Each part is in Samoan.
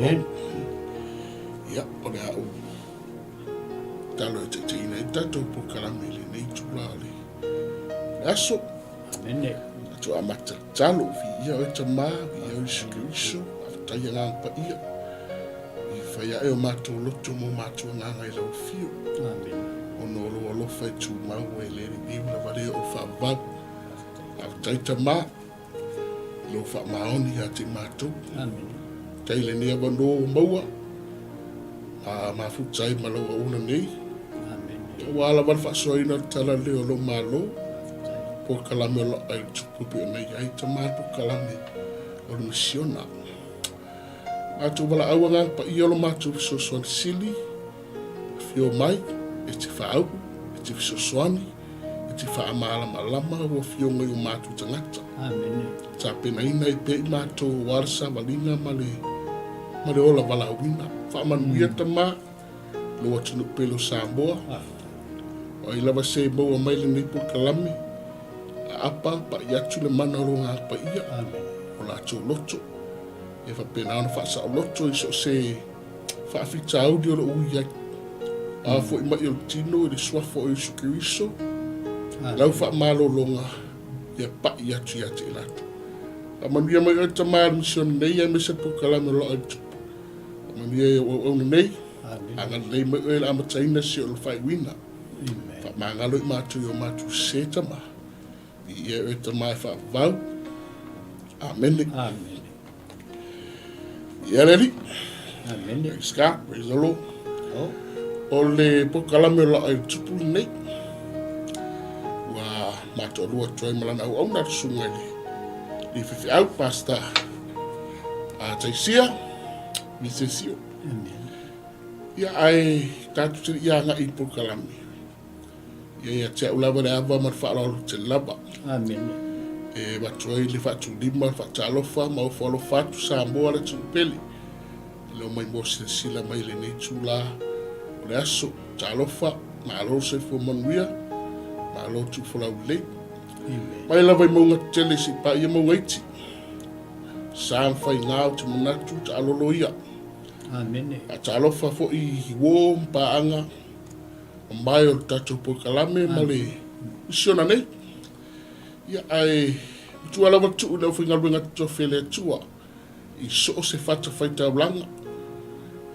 Lord. Ia, o le a ou tatalo e taitaiina ai le tatou polokalame i lenei itula o le aso. Amene. Tatou amata tatalo, viia oe Tama, viia oe Iesu Keriso, faafetai Agaga Paia, i fai ae o matou loto ma o matou agaga i lau afio. Amene. Ona o lou alofa e tumau e le liliu lava lea o faavavau. Faafetai Tama, i lou faamaoni ia te matou. Amene. Faafetai i lenei avanoa ua maua, ma mafuta ai ma lau auauna nei. Amene. Aua lava le faasoaina o le tala lelei o lou Malo, polokalame o lo o tupu e pei ona i ai Tama le polokalame o le misiona. Matou valaau Agaga Paia o lo matou fesoasoani sili, afio mai e te faauu, e te fesoasoani, e te faamalamalama ua afioga i o matou tagata. Amene. Tapenaina ai pea i matou aua le savaliga ma le, ma le ola valaauina. Faamanuia Tama, lou atunuu pele o Samoa. O ai lava se e maua mai lenei polokalame, aapa pa'i atu le mana o lou Agaga Paia, o latou loto, ia faapena ona faasaoloto i so o se faafitauli o lo o ui ai. A foi mai o le tino i le suafa o Iesu Keriso, lau faamalologa ia pa'i atu ia te i latou. Faamanuia mai oe Tama i le misione nei aemaise le polokalame o lo o tupu. Faamanuia i ou auauna nei, agalelei mai oe i le amataina si o le faaiuina. Faamagalo i matou i o matou sese Tama. Viia oe Tama e faavavau. Amene. Amene. Ia le Alii. Amene. Praise God, praise the Lord. Oh. O le polokalame o Laa i le Tupu lenei, ua matoalua atu ai ma lana auauna le susuga i le Alii Faifeau, Pastor Taisia Visesio. Amen. Ia, ae tatou te le i agai i le polokalame, Ia ia te au lava le ava ma le faaaloalo tele lava. Amene. E avatu ai le faatulima, le faatalofa ma ofo alofa atu Samoa le atunuu pele. I le omai mo silasila mai i lenei itula o le aso. Talofa, malo le soifua manuia, malo tuufolau lelei. Mai lava i mauga tetele seia paia mauga iti. Sa ma faiga ou te manatu taalolo ia. Amene. Faatalofa foi i uo ma paaga mamae o le tatou polokalame ma le misiona nei. Ia, ae matua lava tuu i le aufaigaluega totofi a le Atua i so o se fatafaitaulaga.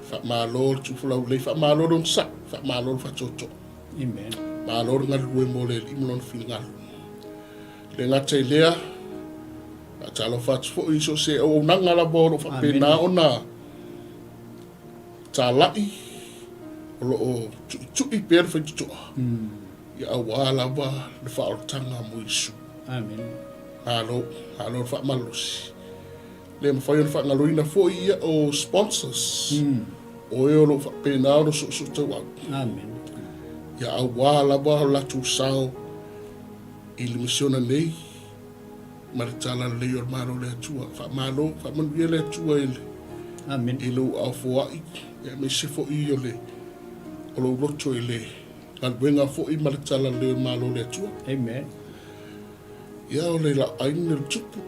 Faamalo le tuufolau lelei, faamalo le onosai, faamalo le faatoatoa. Amen. Malo le galulue mo le Alii ma Lona finagalo. E le gata i lea, faatalofa atu foi i so o se auaunaga lava o lo o faapena ona talai o lo o tuitui pea le faitotoa ia aua lava le faaolataga mo Iesu. Amen. Malo, malo le faamalolosi. Le mafai ona faagaloina foi ia o sponsors. O e o lo o faapena ona soosootauau. Amen. Ia aua lava o latou sao i le misiona nei ma le tala lelei o le Malo o le Atua. Faamalo, faamanuia le Atua i le, Amen. i lou aofoai, aemaise foi o le o lou loto i le galuega foi ma le tala lelei o le Malo o le Atua. Amen. Ia, o le laau le tupu,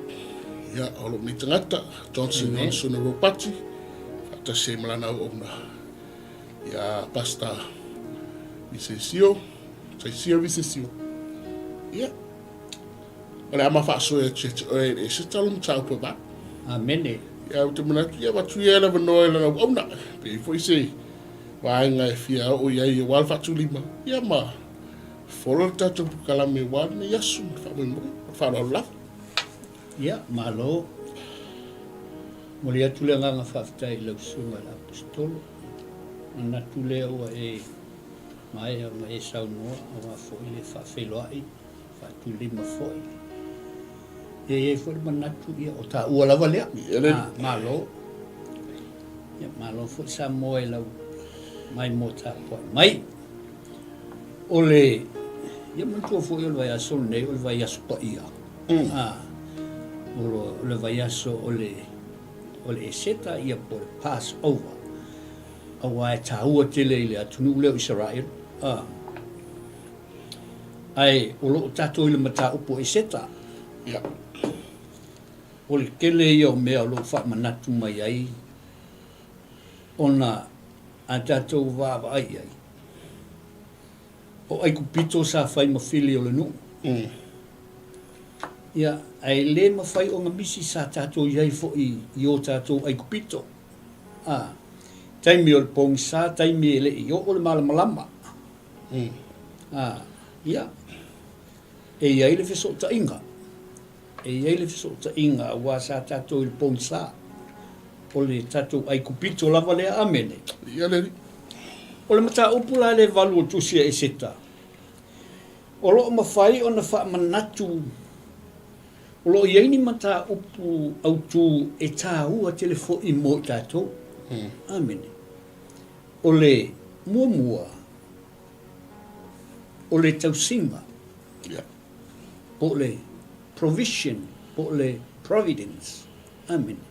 ia, o lou nei tagata, Johnson Amen. Johnson Ropati, faatasi ai ma lana auauna, ia, Pastor Visesio, Taisia Visesio. Ia, O le a ma faasoe atu ia te oe e se talo mataupu e vale. Amene. Ia, ou te manatu, ia, avatu ia le avanoa i lana auauna. Pe i ai foi se vaega e fia oo i ai aua le faatulima, ia ma fola le tatou polokalame aua lenei aso ma le faamoemoe. Ma le faaaloalo lava. Ia, malo. Momoli atu le agaga faafetai i lau Susuga i le Aposetolo. Manatu lea ua e maea ona e saunoa aua foi le faafeiloai faatulima foi. Ia e i ai foi le manatu, ia o taua lava lea. Ah, malo. Ia, malo foi Samoa i lau maimoa tapuai mai. O le, ia manatua foi o le vaiaso lenei, o le vaiaso paia. Ah, o le vaiaso o le, o le Eseta, ia po o le Passover. Aua e taua tele i le atunuu lea o Isaraelu. Ah, Ae o lo o tatou i le mataupu o Eseta. Ia. O le tele ia o mea o lo o faamanatu mai ai Ona a tatou vaavaai i ai, o Aikupito sa fai ma fili o le nuu. Ia, ae le mafai ona misi sa tatou i ai foi i o tatou Aikupito. A, taimi o le pogisa, taimi e le i oo le malamalama. A, ia, e i ai le fesootaiga. E i ai le fesootaiga aua sa tatou i le pogisa. O le tatou Aikupito lava lea. Amene. Ia le Alii. O le mataupu la le valu o Tusi a Eseta, o lo o mafai ona faamanatu o lo o i ai ni mataupu autu e taua tele foi mo i tatou. Amene. O le muamua, o le tausiga, po o le provision, po o le providence. Amene.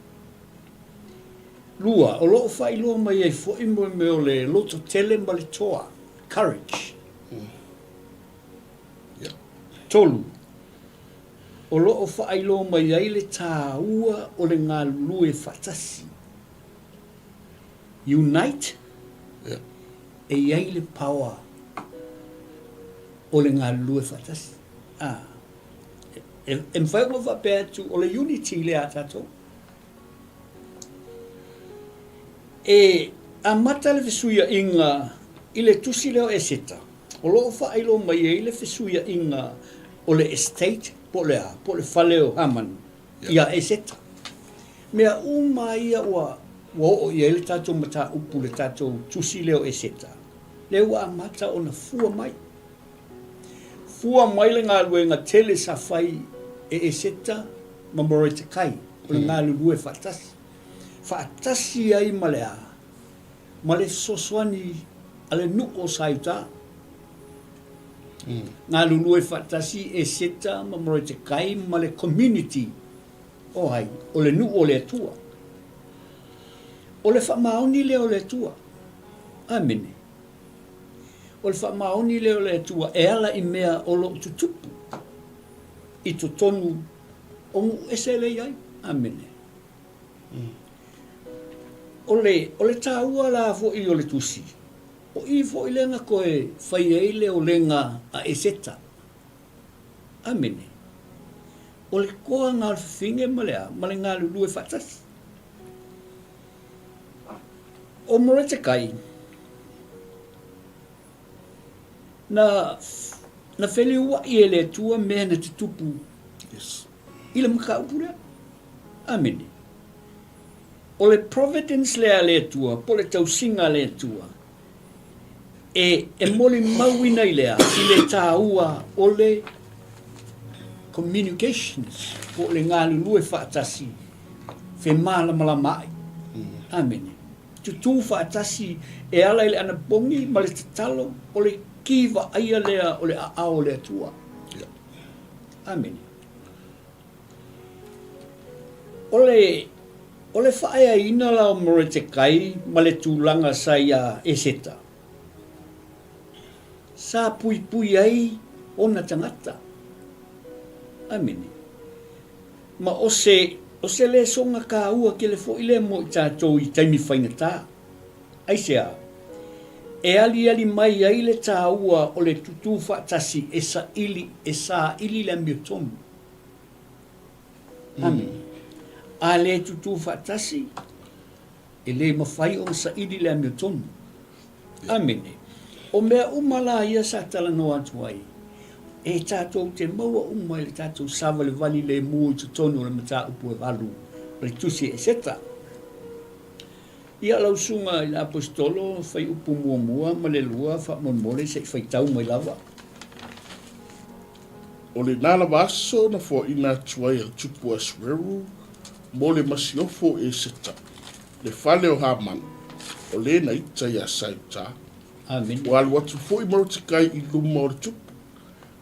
Lua, o lo o faailoa mai ai foi mo mea o le lototele ma le toa, courage. 3, o lo o faailoa mai ai le tāua o le galulue faatasi. Unite, e i ai le power o le galulue faatasi. A, e, e mafai ona faapea atu o le unity lea a tatou. E amata le fesuiaʻiga i le tusi lea o Eseta, o lo o faailoa mai ai le fesuiaʻiga o le estate po o le a, po o le fale o Haman iā Eseta. Mea uma ia ua ua oo i ai le tatou mataupu i le tatou tusi lea o Eseta, lea ua amata ona fua mai. Fua mai le galuega tele sa fai e Eseta ma Moretekai, o le galulue faatasi, faatasi ai ma le a? Ma le fesoasoani a le nuu o Saiuta. Galulue faatasi Eseta ma Moretekai ma le community o ai? O le nuu o le Atua. O le faamaoni lea o le Atua. Amene. O le faamaoni lea o le Atua e ala i mea o lo o tutupu i totonu o nuu ese lea i ai. Amene. O le, o le taua la foi o le tusi, o i foi lea na toe fai ai le olega a Eseta. Amene. O le toa na o le fafine ma le a, ma le galulue faatasi. O Moretekai, na, na feliuaʻi e le Atua mea na tutupu yes. i le mataupu lea. Amene. O le providence lea a le Atua, po o le tausiga a le Atua, e, e molimauina i le a, i le tāua o le communications, po o le galulue faatasi femalamalamaai. Amene. Tutū faatasi e ala i le anapogi ma le tatalo o le ki vaaia lea o le aao o le Atua. Amene. O le, o le faaeaina la o Moretekai ma le tulaga sa iā Eseta, sa puipui ai ona tagata. Amene. Ma o se, o se lesoga kāua tele foi lea mo i tatou i taimi faigata. Aisea? E aliali mai ai le tāua o le tutū faatasi e saili, e sāili le amiotonu. Amene. A le tutū faatasi, E le mafai ona saili le amiotonu. Amene. O mea uma la ia sa talanoa atu ai, e tatou te maua uma i le tatou savalivali lemu i totonu o le mataupu e valu o le Tusi Eseta. Ia lau susuga i le Aposetolo, fai upu muamua ma le lua faamolemole se i faitau mai lava. O lena lava aso na foaina atu ai e le tupu Asueru mo le masiofo o Eseta, le fale o Hamana, o le na ita iā Sautā. Amene. Ua alu atu foi Morotekai i luma o le tupu,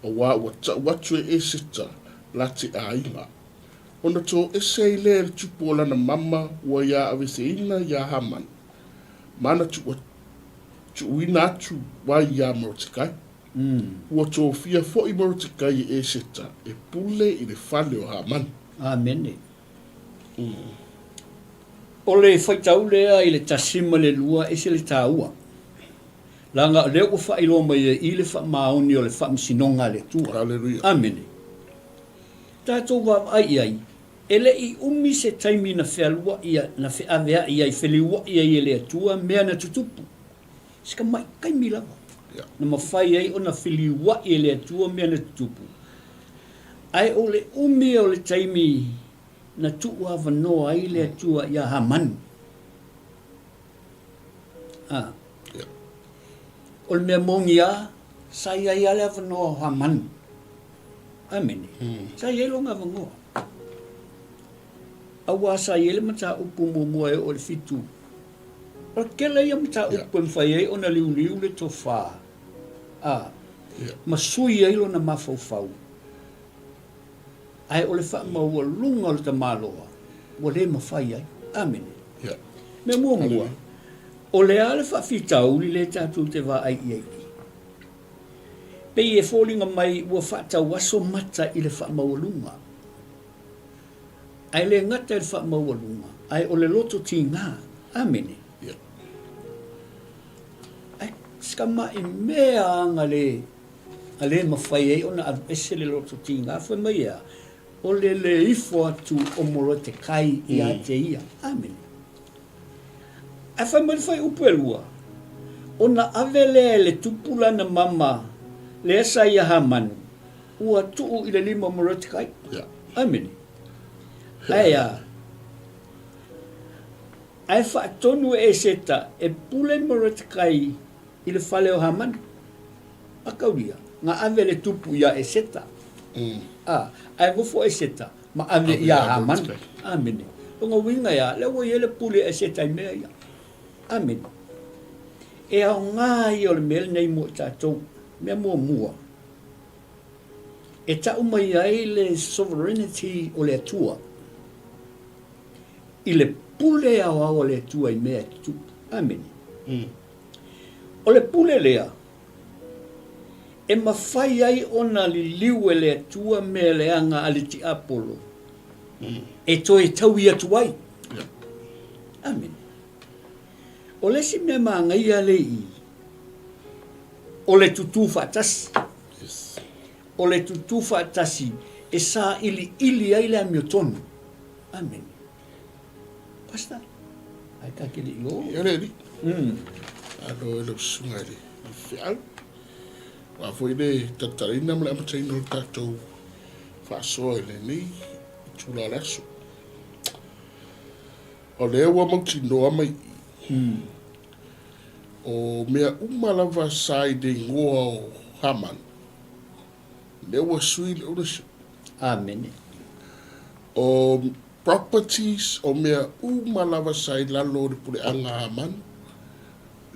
auā ua tau atu e Eseta la te aiga. Ona toese ai lea e le tupu o lana mama ua iā aveseina iā Hamana, ma na tuuina atu ai iā Morotekai. Ua tofia foi Morotekai e Eseta e pule i le fale o Hamani. Amene. O le faitau lea i le 1 ma le 2 e ese le taua, leaga o lea ua faailoa mai ai i le faamaoni o le faamasinoga a le Atua. Haleluia. Amene. Tatou vaavaai i ai, e le i umi se taimi na fealuai, na feaveai ai, feliuai ai e le Atua mea na tutupu. Si tamai taimi lava na mafai ai ona feliuai e le Atua mea na tutupu. Ae o le umi o le taimi na tuu avanoa ai le Atua iā Hamani. A. O le mea moni lava, sa i ai lava le avanoa o Hamani. Amene. Sa i ai lona avanoa. Auā sa i ai le mataupu muamua e oo i le 7. O le tele ia mataupu e mafai ai ona liuliu le tofa, a, ma sui ai lona mafaufau. Ae o le faamaualuga o le tamaloa ua le mafai ai. Amene. Mea muamua, o le a le faafitauli lea tatou te vaai i ai i? Pei e foliga mai ua faatauaso mata i le faamaualuga. Ae le gata i le faamaualuga, ae o le loto tiga. Amene. Ae si tamai mea aga le a le mafai ai ona aluese le loto tiga, fai mai e a? O le le ifo atu o Morotekai ia te ia. Amene. Ae fai mai le fuaiupu e 2, ona ave lea e le tupu lana mama lea sa ia Hamanu, ua tuu i le lima o Morotekai. Amene. Ae a? Ae faatonu e Eseta e pule Morotekai i le fale o Hamani. A kaulia, na ave le tupu iā Eseta. A, ae nofo Eseta ma ave iā Hamani. Amene. Lona uiga e a? Lea ua i ai le pule a Eseta i mea ia. Amene. E aoga ia o le mea lenei mo i tatou. Mea muamua, e tau mai ai le sovereignty o le Atua i le pule aoao a le Atua i mea e tutupu. Amene. O le pule lea e mafai ai ona liliu e le Atua mea leaga a le tiapolo e toe taui atu ai. Amene. O le isi mea manaia lea i i, o le tutū faatasi. O le tutū faatasi e sailiili ai le amiotonu. Amene. Pastor, ai ta ke le i o. Ia le alii. Malo i lau susuga i le feau. Aua foi le taltalaina ma le amataina o le tatou faasoa i lenei itula o le aso. O lea ua mautinoa mai i i, o mea uma lava sa i le igoa o Hamanu, lea ua sui le ownership. Amene. O properties, o mea uma lava sa i lalo o le puleaga a Hamanu,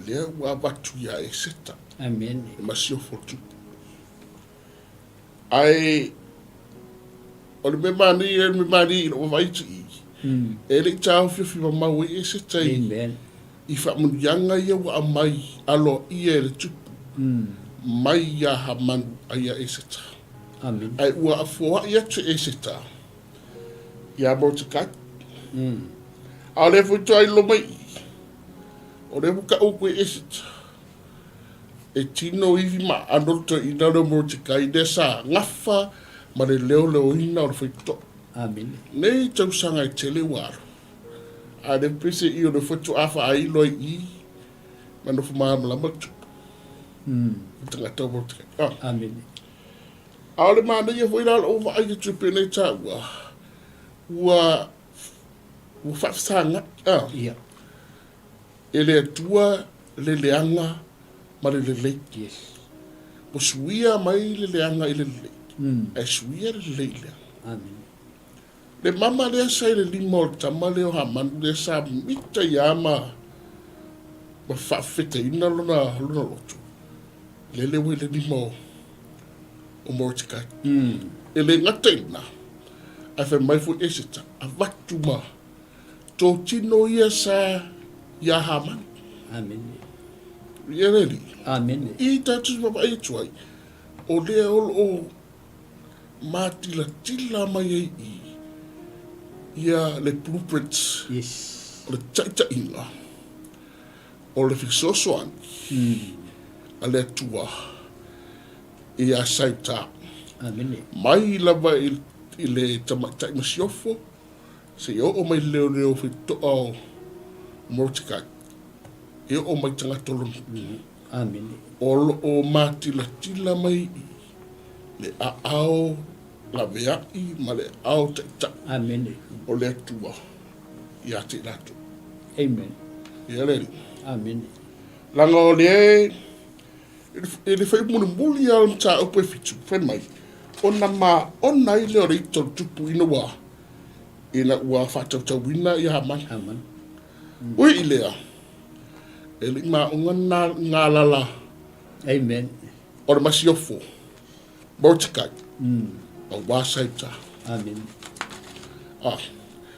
lea ua avatu ia Eseta. Amene. Le masiofo o le tupu. Ae o le mea manaia, le mea manaia i lou vaavaai atu i i, e le i taofiofi mamao ai Eseta i, Amen. i faamanuiaga ia ua aumai aloaia e le tupu mai iā Hamanu a iā Eseta. Amene. Ae ua afoaʻi atu e Eseta iā Mordekai. A o lea foi toa ilo mai i, o lea ua taʻu atu e Eseta, e tino ivi ma aano le toeaina lea o Mordekai lea sa gafa ma le leoleoina o le faitotoa. Amene. Nei tausaga e tele ua alu, a o lea pei se i o lea faatoa faailo ai i i ma nofo malamalama le tupu. Le tagata o Mordekai. Ah. Amene. A o le manaia foi la o lou vaai atu pei ona e taua, ua ua faafesagai, ah. Ia. E le Atua le leaga ma le lelei. Yes. Ua suia mai le leaga i le lelei, ae suia le lelei i le leaga. Amen. Le mama lea sa i le lima o le tama lea o Hamanu lea sa mita ia ma ma faafetaina lona lona loto, lele ua i le lima o o Mordecai. E le gata i lena, ae fai mai foi Eseta, avatu ma Totino ia sa iā Hamani. Amene. Ia le Alii. Amene. I tatou vaavaai atu ai, o lea o lo o matilatila mai ai i ia le blueprint yes. O le taʻitaʻiga o le fesoasoani a le Atua iā Saita. Amene. Mai lava i le tamaitai masiofo seia oo mai le leoleo faitotoa o Morotekai, e oo mai tagata o lona. Amene. O lo o matilatila mai i le aao laveai ma le aao taitai. Amene. O le Atua ia te i latou. Amen. Ia le Alii. Amene. Leaga o lea e le fai mulimuli lava o le mataupu e fitu, fai mai, ona maona ai lea o le ita o le tupu ina ua, ina ua faatautauina ia Hamana. Hamana. Ui i lea, e le i maona nā galala. Amen. O le masiofo, Mordecai, aua Saita. Amen. Ah.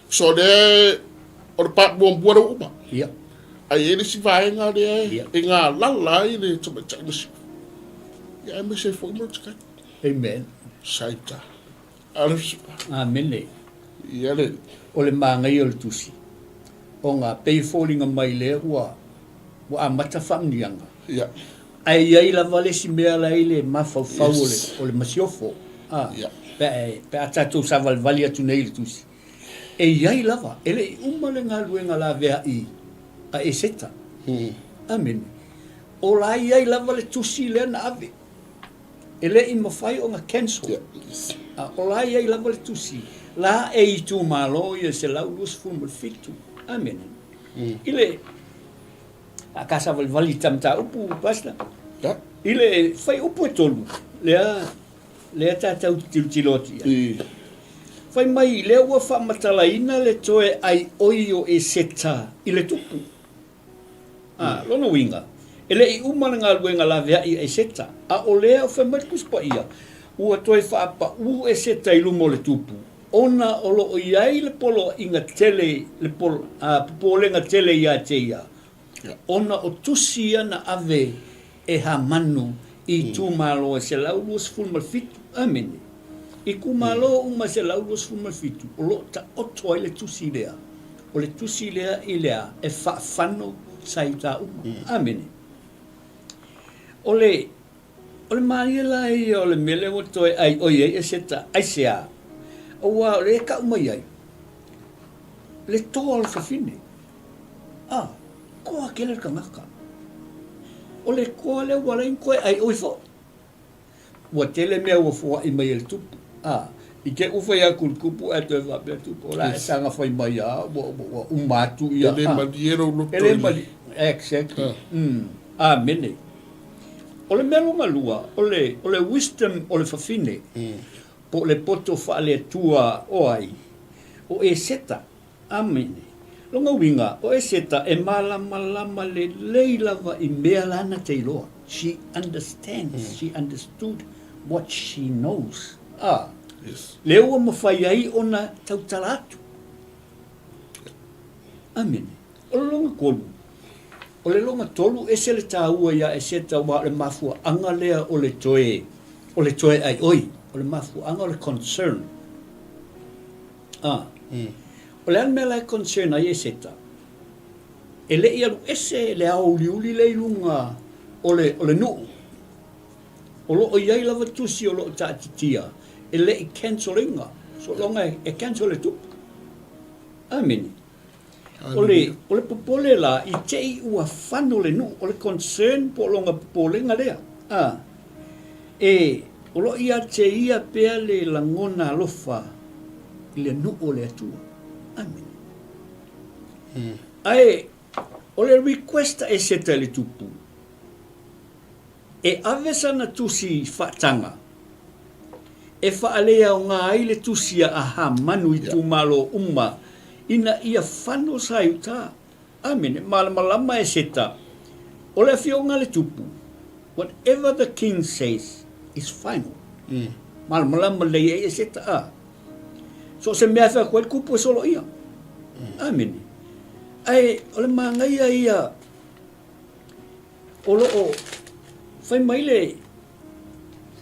So lea, o le part muamua lea ua uma. Ia. Ae i ai le isi vaega lea Ia. e galala ai le tamaitai masiofo. Ia aemaise ai foi Mordecai. Amen. Saita. Ale. Amene. Ia le. O le manaia o le tusi, ona pei e foliga mai lea ua ua amata faamanuiaga. Ia. Ae i ai lava le isi mea la e i le mafaufau o le o le masiofo, a, Ia. pe a pe a tatou savalivali atu nei i le tusi, e i ai lava, e le i uma le galuega laveai a Eseta. Amene. O la e i ai lava le tusi lea na ave. E le i mafai ona cancel. A o la e i ai lava le tusi la e itumalo ia 127. Amene. I le a ka savalivali i ta mataupu, Pastor. I le fuaiupu e tolu, lea, lea tatou te tilotilo atu i ai. Fai mai, lea ua faamatalaina le toe aioi o Eseta i le tupu. A, lona uiga, e le i uma le galuega laveai a Eseta, a o lea o fai mai le Tusi Paia, ua toe faapaū Eseta i luma o le tupu, ona o lo o i ai le poloaiga tele, le polo, a, popolega tele ia te ia, ona o tusi ia na ave e Hamanu i itumalo e 127, amene, itumalo uma e 127 o lo o taoto ai le tusi lea, o le tusi lea i le a? E faafano sa Iuta uma. Amene. O le, o le mālie la ia o le mea lea ua toe aioi ai Eseta, aisea? Aua o lea e kau mai ai le toa o le fafine. A, koa tele le tagata. O le koa lea ua ala ai ona toe aioi foi. Ua tele mea ua foai mai e le tupu. A, i te i ua fai atu i le tupu ae toe faapea tupu, o le a e saga fai mai a, ua, ua, ua uma atu ia. E le malie lou loto E le malie. Exactly. Mm. Amene. O le mea lona lua, o le, o le wisdom o le fafine, po o le poto faale-Atua o ai? O Eseta. Amene. Lona uiga, o Eseta e malamalama lelei lava i mea lana te iloa. She understands, she understood what she knows. A, Yes. lea ua mafai ai ona tautala atu. Amene. O le lona tolu, o le lona tolu ese le taua iā Eseta aua o le mafuaaga lea o le toe, o le toe aioi, o le mafuaaga o le concern. A. O le a le mea la e concern ai Eseta? E le i alu ese le ao uliuli lea i luga o le, o le nuu. O lo o i ai lava tusi o lo o taatitia e le i cancel ina. Sologa e, e cancel e tupu. Amene. O le, o le popole la, i te i ua fano le nuu, o le concern po o lona popolega lea. A. E, o lo o ia te ia pea le lagona alofa i le nuu o le Atua. Amene. Ae, o le request a Eseta i le tupu, e ave sana tusi faataga e faaleaoga ai le tusi a Hamanu i itumalo uma ina ia fano sa i uta. Amene. Malamalama Eseta, o le afioga a le tupu, whatever the king says is final. Malamalama lelei ai Eseta, a. So o se mea e fai atu ai le tupu e soloia. Amene. Ae o le manaia ia O lo o fai mai le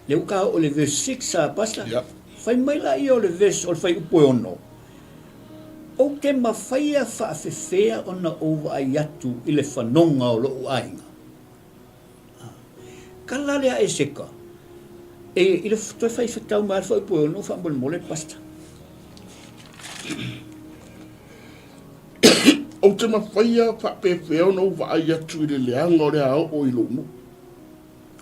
le uka o le verse 6 a pastor. Yep. Fai mai la ia o le verse o le fuaiupu e ono. Ou te mafaia faafefea ona ou vaai atu i le fanoga o loʻu aiga? Kala lea Eseka, e i le toe fai fatau mai le faaupu e ono faamolemole Pastor. Ou te mafaia faapefea ona ou vaai atu i le leaga o le a oo i lou nuu.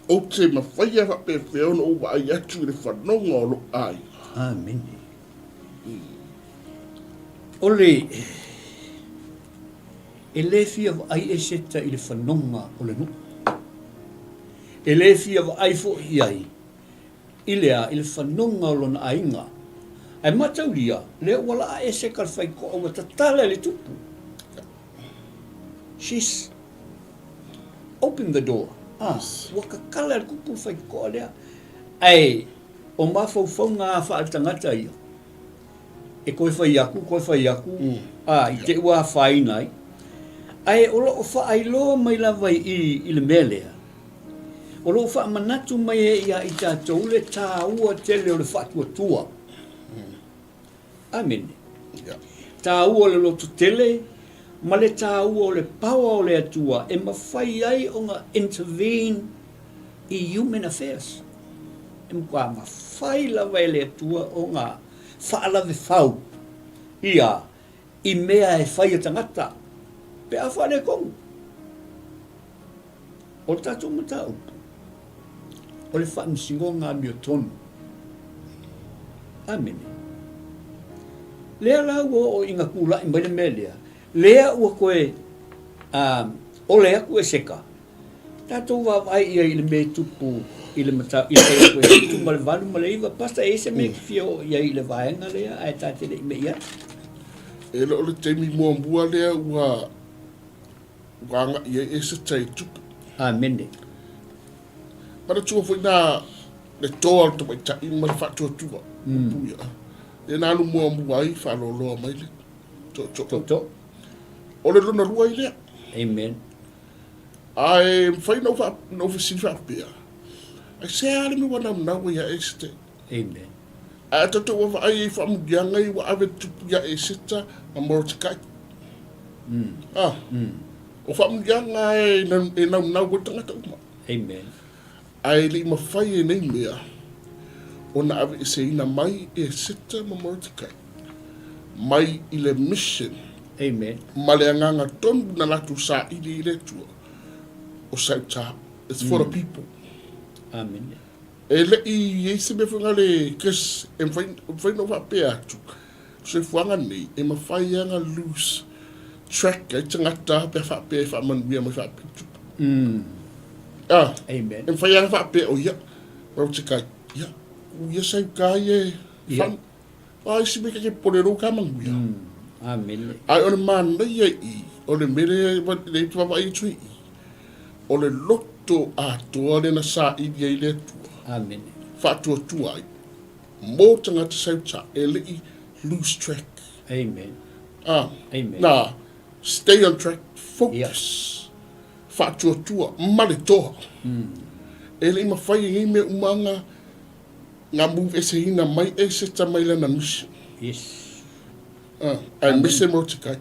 Ou te mafaia faapefea ona ou vaai atu i le fanoga o lou aiga. Amene. O le E le fia vaai Eseta i le fanoga o le nuu. E le fia vaai foi i ai i le a? I le fanoga o lona aiga. Ae mataulia, lea ua laa Eseta le faitoa ua tatala i le tupu. She's open the door. Ah, ua tatala i le tupu le faitoa lea. Ae o mafaufauga a faaletagata ia, e toe fai atu, toe fai atu, a, i te i ua afaina ai. Ae o lo o faailoa mai lava i i i le mea lea, o lo o faamanatu mai ai ia i tatou le taua tele o le faatuatua. Amene. Taua o le lototele ma le taua o le power o le Atua e mafai ai ona intervene i human affairs. E matua mafai lava e le Atua ona faalavefau ia i mea e fai e tagata pe a faaletonu. O le tatou mataupu, o le faamasinoga amiotonu. Amene. Lea la ua oo ina tulai mai le mea lea, lea ua toe ole atu Eseka, Tatou vaavaai i ai i le mea e tupu i le mataupu i le 7 ma le 8 ma le 9. Pastor, e i ai se mea e te fia oo i ai i le vaega lea ae ta te le i me'i atu? E le o le taimi muamua lea ua ua agai ai Eseta i tupu. Amene. Manatua foi na le toa o le tamaitai ma le faatuatua. Mm. Ia. Lea na alu muamua ai faaloaloa mai le tootoo. Tootoo. O le lona lua ai lea. Amen. Ae mafai ona ou fesili faapea, Aisea le mea ua naunau ai ia Esete? Amen. Ae a tatou ua vaai i faamuliaga ia ua ave le tupu ia Eseta ma Morotekai. Mm. Ah. Mm. O faamuliaga e naunau ai tagata uma. Amen. Ae le i mafai e nei mea ona aveeseina mai Eseta ma Morotekai mai i le mission Amen. ma le agaga tonu na latou saili i le Atua o Sauta. It's for the people. Amene. E le i i ai se mea foi le cause e mafai mafai ona ou faapea atu, soifuaga nei e mafai lava ona lose track ai tagata pe a faapea e faamanuia mai faapea tupu. Ah, Amen. e mafai lava ona faapea o ia, Morotekai, ia, u ia Sauta ia e Ia. A isi mea ke pole lou ka manuia. Amene. Ae o le manaia i i, o le mea lea lea e vaavaai atu i i, o le loto atoa lea na saili ai le Atua. Amene. Faatuatua ai mo tagata sauta e le i lose track. Amen. Ah, Amen. Na, stay on track, focus. Yeah. Faatuatua ma le toa. E le i mafai e nei mea uma nga Nga move eseina mai e seta mai lana mission. Yes. Ah, aemaise mo te kai.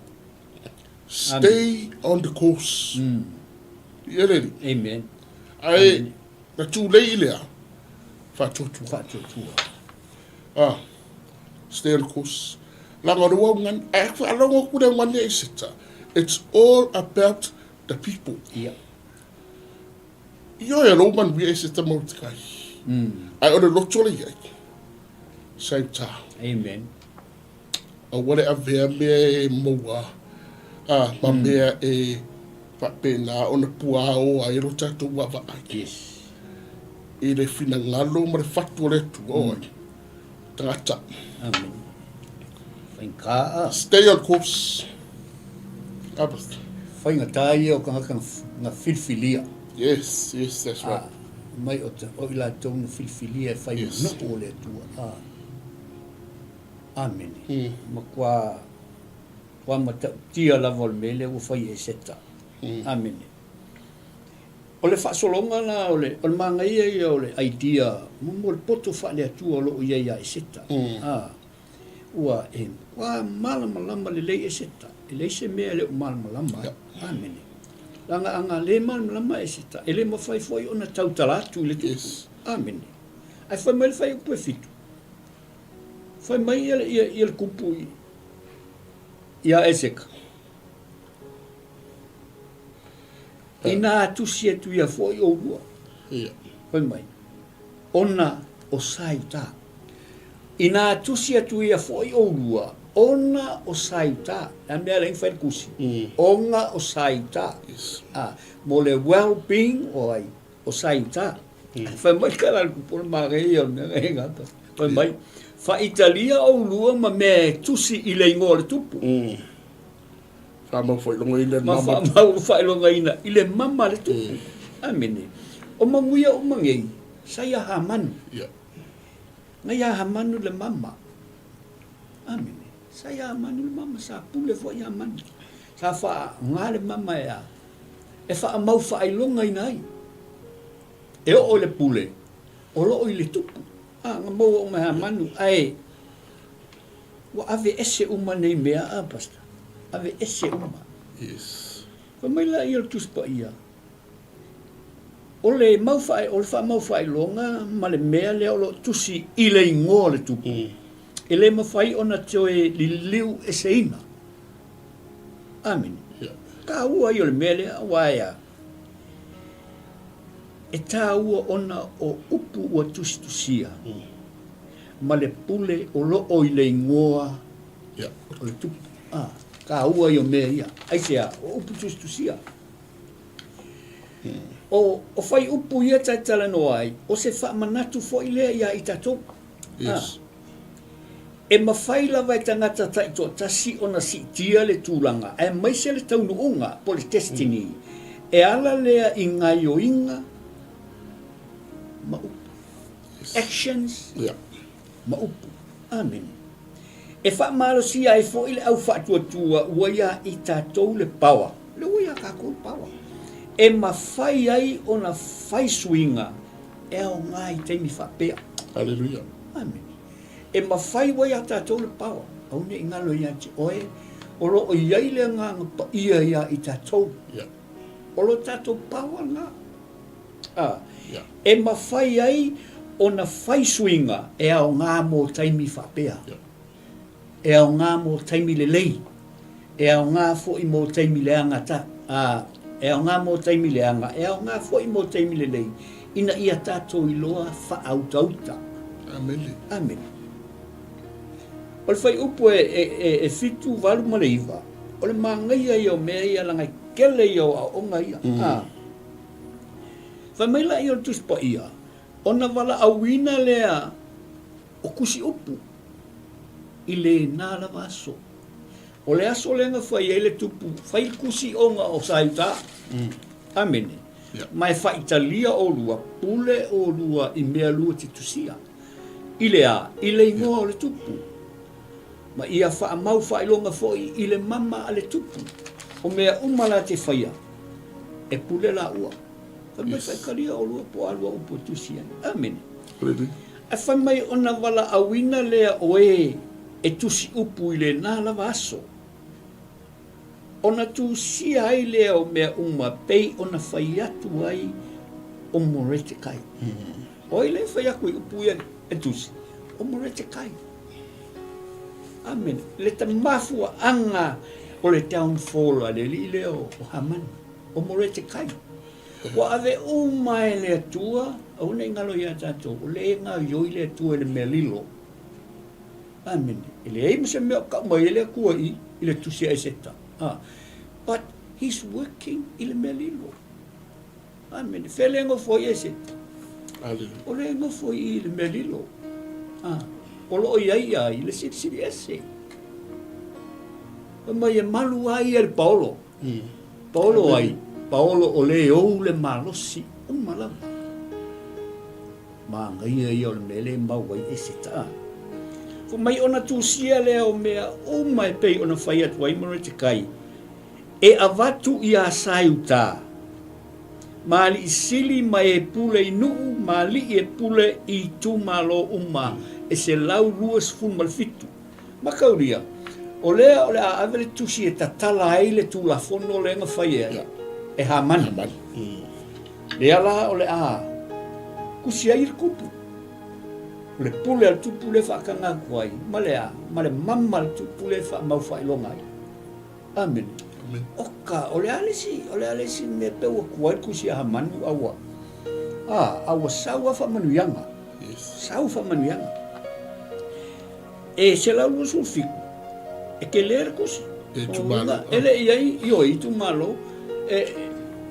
Stay Amen. on the course. Ia le Amen. Ae, na tūlei i lea, whaatuatua. Whaatuatua. Ah, stay on the course. Langa o le wau ngani, ae whaalongo ku le ngani e seta. It's all about the people. Yeah. Ioe, lou manuia e se tama o te kai. Ae o le loto le iai. Same tā. Amen. Aua le avea mea e maua a, ma mea e faapena ona puaoa ai lo tatou vaavaai. Yes. I le finagalo ma le fatu o le Atua o ai. Tagata. Amen. Faigata. Stay on course. Apa. Faigata ia o tagata na filifilia. Yes, yes, that's right. Ah, mai o te, o i latou na filifilia e whai Yes. manaʻo o le Atua. Ah. Amene. Matua, matua matautia lava o le mea lea ua fai e Seta. Amene. O le faasologa la o le, o le manaia ia o le idea mo, mo le poto faale-Atua o lo o i ai ia Eseta. A, Ua e matua malamalama lelei Eseta, e leai se mea e le o malamalama ai. Amene. Leaga a na le malamalama Eseta, e le mafai foi ona tautala atu i le tupu. Amene. Ae fai mai le fuaiupu e fitu, fai mai ia, ia, ia le kupu i, ia Eseka. Inā tusi atu ia foi oulua. Fai mai, ona o Saiutā. Inā tusi atu ia foi oulua, ona o Saiutā. Le a mea le fai le kusi? Ona o Saiutā. Ah, mo le well-being o ai, o Saiutā. Fai mai ka la le kupu o le manaia o le mea e gata. Fai mai, faitalia oulua ma mea e tusi i le igoa o le tupu. Faamau faailogaina i le mama. Ma faamau faailogaina i le mama a le tupu. Amene. O manuia uma nei, sa ia Hamanu. Yeah. Na ia Hamanu le mama. Amene. Sa ia Hamanu le mama, sa pule foi Hamanu. Sa faaoga le mama e a? E faamau faailogaina ai. E oo i le pule, o loo i le tupu. A, na maua uma e Hamanu, ae Ua ave ese uma nei mea a, Pastor? Ave ese uma. Yes. Fai mai laia o le Tusi Paia, o le mau faai, o le faamau faailoga ma le mea lea o lo o tusi i le igoa o le tupu, e le mafai ona toe liliu eseina. Amene. Yeah. Taua ia o le mea lea, aua e a? E taua ona o upu ua tusitusia. Ma le pule o lo o i le igoa o le tupu. A, taua ia o mea ia. Aisea? O upu tusitusia. O, o fuaiupu ia ta te talanoa ai, o se faamanatu foi lea iā i tatou. Yes. A, e mafai lava e tagata taitoatasi ona siitia le tulaga aemaise le taunuuga po o le destiny e ala lea i gaioiga ma upu. Actions ma upu. Amene. E faamalosia ai foi le au faatuatua ua iā i tatou le power, lea ua iā tatou le power, e mafai ai ona fai suiga e aoga i taimi faapea. Hallelujah. Amene. E mafai ua iā tatou le power, aua ne i galo ia te oe, o lo o i ai le Agaga Paia iā i tatou. O lo tatou power lena. A, e mafai ai ona fai suiga e aoga mo taimi faapea, e aoga mo taimi lelei, e aoga foi mo taimi leaga ta, a, e aoga mo taimi leaga, e aoga foi mo taimi lelei, ina ia tatou iloa faautauta. Amene. Amene. O le fuaiupu e, e, e, e 7, 8 ma le 9, o le manaia ia o mea ia leaga e kele ia o aoaoga ia. A. Fai mai laia o le Tusi Paia, ona valaauina lea o tusi upu i lena lava aso. O le aso lea na fai ai le tupu, fai le tusi ona o Saiutā. Amene. Ma e faitalia olua, pule olua i mea lua te tusia. I le a? I le igoa o le tupu. Ma ia faamau faailoga foi i le mama a le tupu, o mea uma la te faia, e pule laua. Fai mai faitalia olua po o a lua upu e tusi ai. Amene. Ae fai mai ona valaauina lea o e e tusi upu i lena lava aso, ona tusia ai lea o mea uma pei ona fai atu ai o Moretekai. O ai lea e fai atu i upu ia e tusi? O Moretekai. Amene. Le mafuaaga o le downfall a le alii lea o Hamani, o Moretekai. Ua ave uma e le Atua, aua ne i galo ia tatou, o lea e gaoioi le Atua i le mea lilo. Amene. E leai ma se mea o tau mai ai le Atua i i le tusi a Eseta. Ah. But he's working i le mea lilo. Amene. Fea le nofo ai Eseta? Hallelujah. O le nofo i i le mea lilo. Ah. O lo o i ai ia i le silisili ese. Fai mai e malu ai ia le paolo. Paolo ai, paolo o le ou le malosi uma lava. Manaia ia o le mea lea e mau ai Eseta. Ah. Fai mai ona tusia lea o mea uma e pei ona fai atu ai Moretekai, e avatu iā Saiutā, ma alii sili ma e pule i nuu ma alii e pule i itumalo uma e 127. Mataulia, o lea o le a ave le tusi e tatala ai le Tulafono lea na fai e, e Hamani. Lea la o le a tusi ai le tupu. O le pule a le tupu lea e faataga atu ai, ma le a? Ma le mama a le tupu lea e faamau faailoga ai. Amene. Oka, o le a le isi, o le a le isi mea pe ua tuai le tusi a Hamani a ua, a, a ua sau lava faamanuiaga. Yes. Sau faamanuiaga. E 127, e tele le tusi. E itumalo. E le i ai, ioe, itumalo, e,